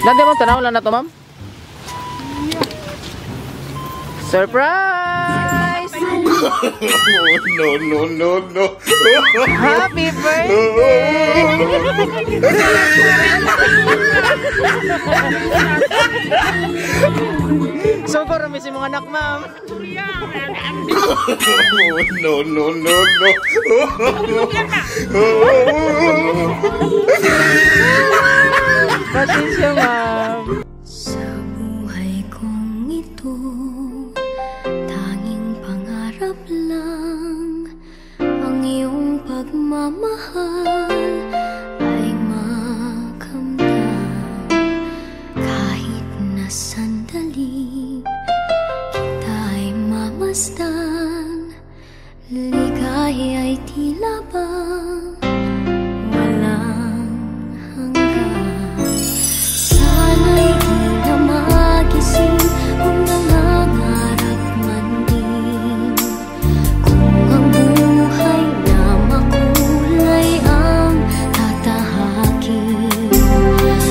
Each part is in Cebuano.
Nanti mo tanaw lang na to, ma'am. Surprise! No, no, no, no. Happy birthday! So, parang may mga anak, ma'am. No, no, no, no. Pasensya, ma'am. Sa buhay kong ito, tanging pangarap lang ang iyong pagmamahal ay makamtan. Kahit na sandali kita'y mamasdan, ligaya ay tila ba walang hanggan. Sana'y di na magising kung nangangarap man din. Kung ang buhay na makulay ang tatahakin.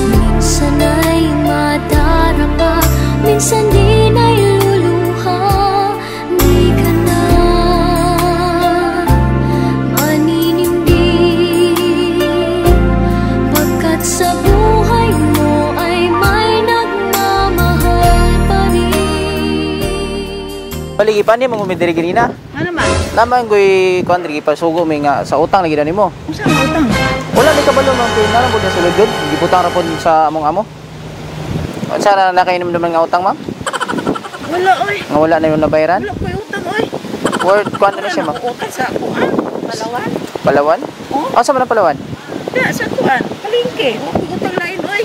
Minsan ay madarapa, minsan din ay luluha. Di ka na maninindig, pagkat sa buhay mo ay may nagmamahal pa rin. Paligi pa ni mo ngumidiri ganina. Ano man? Naman ko'y kuan diri pasugo mi nga sa utang lagi na nimo. Unsa ang utang? Wala mi kabalo, ma'am, kay nalang pud na sulod yun. Gibutang ra pod sa among amo. Unsa na nakainom naman nga utang, ma'am? Wala oy. Nga wala na yung nabayaran? Wala ko'y utang oy. Worth kuan na siya, ma'am. Wala utang sa kuan. Palawan. Palawan? Oh. Asa man ang Palawan? Da sa kuan. Palengke. Wa ko'y utang lain oy.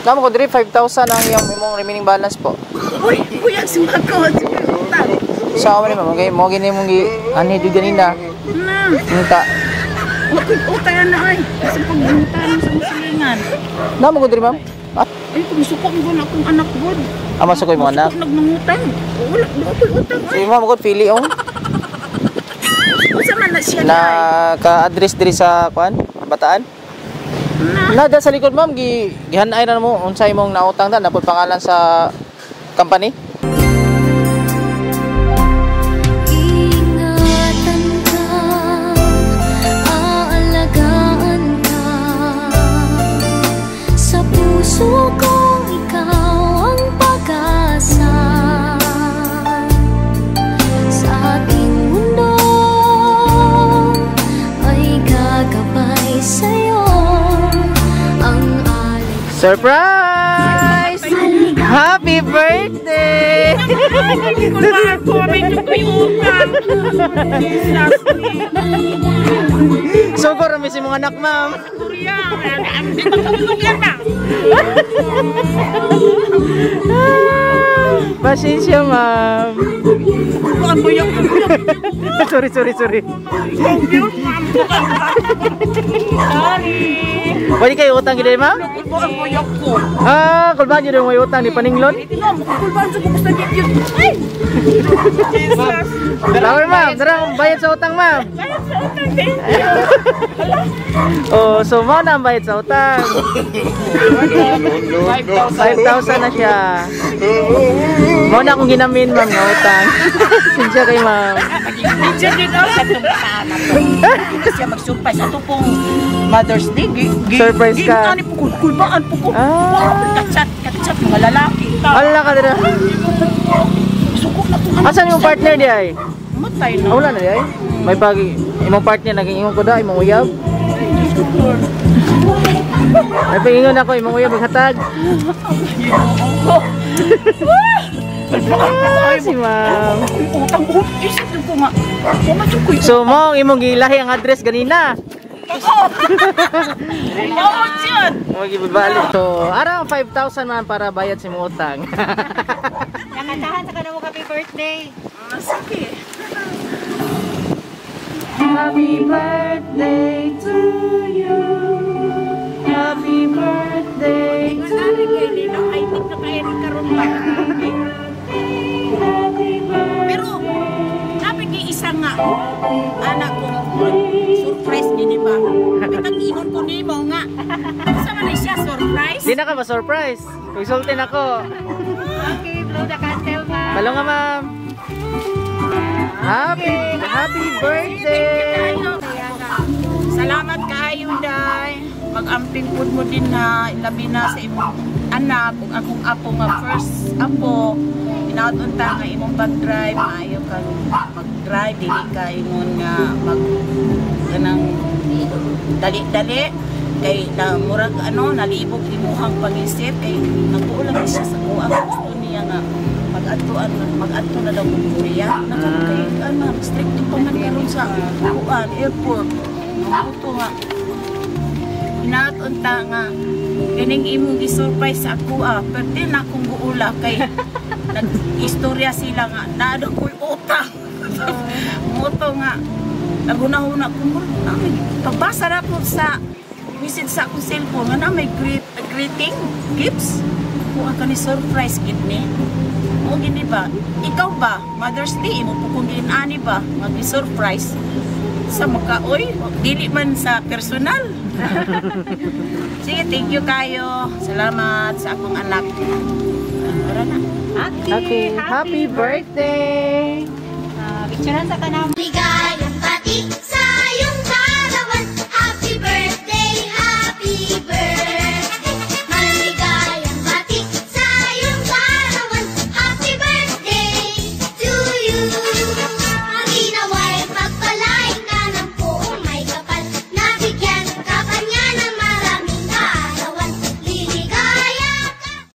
Namo ko diri 5,000 ang iyong imong remaining balance po. Uy, kuya si Mako sa utang. Sa amo ni ma'am, okay, mo gini mong gi ani di ganina. Na. Unta. Wa ko'y utang na oy. Sa pagbutan sa musilingan. Namo ko diri, ma'am. Ah, Ay, kung suko ang gud akong anak gud. ama sa ko imong anak. Suko nagmangutang. Wala, wa ko'y utang oy. Si ma'am ko pili oh. Unsa man na siya Na ka-address diri sa kuan, Bataan. Na. Nada sa likod, ma'am, gi gihanay na mo unsa imong nautang ta napod pangalan sa company. Ingatan ka, aalagaan ka. Sa puso kong ikaw ang pag-asa. Sa ating mundo ay gagabay sa'yo ang alay. Surprise! Happy birthday! So, kung si mong anak, ma'am. Pasensya, ma'am. Sorry, sorry, sorry. Sorry. Pwede kayo utang gid, ma'am? Kulbaan ko yok ko. Ah, kulbaan yun yung may utang ni Paninglon? Hindi na, kulbaan sa basta di yun. Ay! Jesus! Tara, ma'am. Tara, bayad sa utang, ma'am. Bayad sa utang, thank you. Oh, so mao na ang bayad sa utang. No, no, no. 5,000 na siya. Mao na akong ginamin, ma'am, nga utang. Sinsya kay ma'am. Medyo din ako sa itong sana to. Hindi siya mag-surprise. Ato pong Mother's Day. Surprise ka. Ano po, kulbaan po ko. Ah. Wow, kachat, kachat, mga lalaki. Ala ka dira. Suko na po. Asan yung partner di ay? Matay na. Ah, wala na di ay? May pag imong partner naging ingon ko da imong uyab. Diyos ko, Lord. May pagingon ako imong uyab maghatag. Ah, si ma'am. Utang ko. Isip ko nga. Pumasok ko. So mo imong gilahi ang address ganina. Oo, yun. Mo gibalik. So around 5,000 man para bayad sa imong utang. Nakantahan sa kanamo happy birthday. Ah, sige. Happy birthday to you. Happy birthday to you. Ay, hindi na kaya ni karon ba? Pero, nabi isa nga, anak ko, surprise gini ba? Bitang ingon ko nimo nga. Sa man siya surprise? Di na ka ma-surprise. Pagsulti nako. Okay, blow the candle, ma'am. Balong nga, ma'am. Happy happy birthday! Salamat kaayo, day. Mag-amping pud mo din na labi na sa imong anak ug akong apo nga first apo. Hinaot unta nga imong pag-drive maayo kang mag-drive, dili ka ingon nga mag kanang dali-dali kay na murag ano nalibog imuhang pag-isip kay nagtuo lang siya sa kuha, gusto niya nga mag-adto mag-adto na daw kung Korea na kay ano, stricto pa man karon sa kuan airport. Mabuto nga hinaot unta nga kining imong gi-surprise sa ako ah, perti na akong guula kay nag-istorya sila nga naa daw ko'y utang moto nga naghuna-huna ko murag na may pagbasa na ko sa message sa akong cellphone nga na may greeting gifts ko ang kani surprise gift ni mo gini ba. Ikaw ba, Mother's Day imo po kung ani ba mag-surprise sa makaoy, dili man sa personal. Sige, thank you kayo, salamat sa akong anak. Ah, na. Okay, Okay, happy birthday! Picturean sa kanamo. Ligaya.